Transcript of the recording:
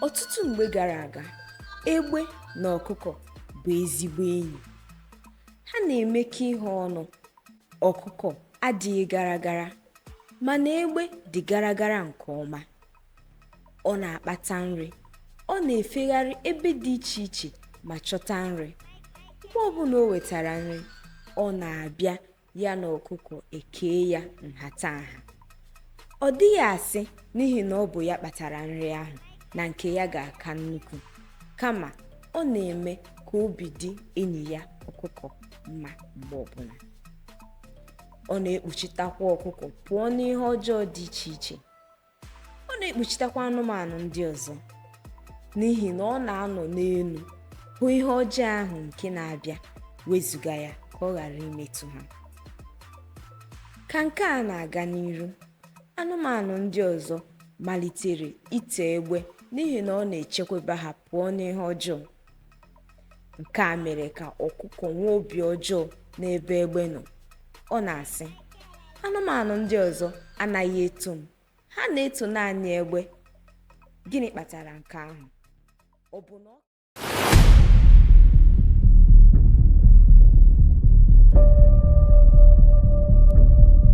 Ọtụtụ mgbe gara aga, egbe na ọkụkọ bụ ezigbo enyi. Ha na-emekọ ihe ọnụ. Ọkụkọ adịghị gara gara, mana egbe dị gara gara nke ọma. Ọ na-akpata nri, ọ na-efegharị ebe dị iche iche ma chọta nri. Mgbe ọbụla o wetara nri, ọ na-abịa ya na ọkụkọ ekee ya nhatanha. Ọ dịghị asị n'ihi na ọ bụ ya kpatara nri ahụ na nke ya ga-aka nnukwu, kama ọ na-eme ka obi dị enyi ya ọkụkọ mma mgbe ọbụla. Ọ na-ekpuchitakwa ọkụkọ pụọ n'ihe ọjọọ dị iche iche. Ọ na-ekpuchitakwa anụmanụ ndị ọzọ n'ihi na ọ na-anọ n'elu hụ ihe ọjọọ ahụ nke na-abịa, wezụga ya ka ọ ghara imetụ ha. Ka nke a na-aga n'iru, anụmanụ ndị ọzọ malitere ito egbe n'ihi na ọ na-echekwaba ha pụọ n'ihe ọjọọ. Nke a mere ka ọkụkọ nwee obi ọjọọ n'ebe egbe nọ. Ọ na-asị, anụmanụ ndị ọzọ anaghị eto m, ha na-eto naanị egbe. Gịnị kpatara nke ahụ? Ọ bụ na ọ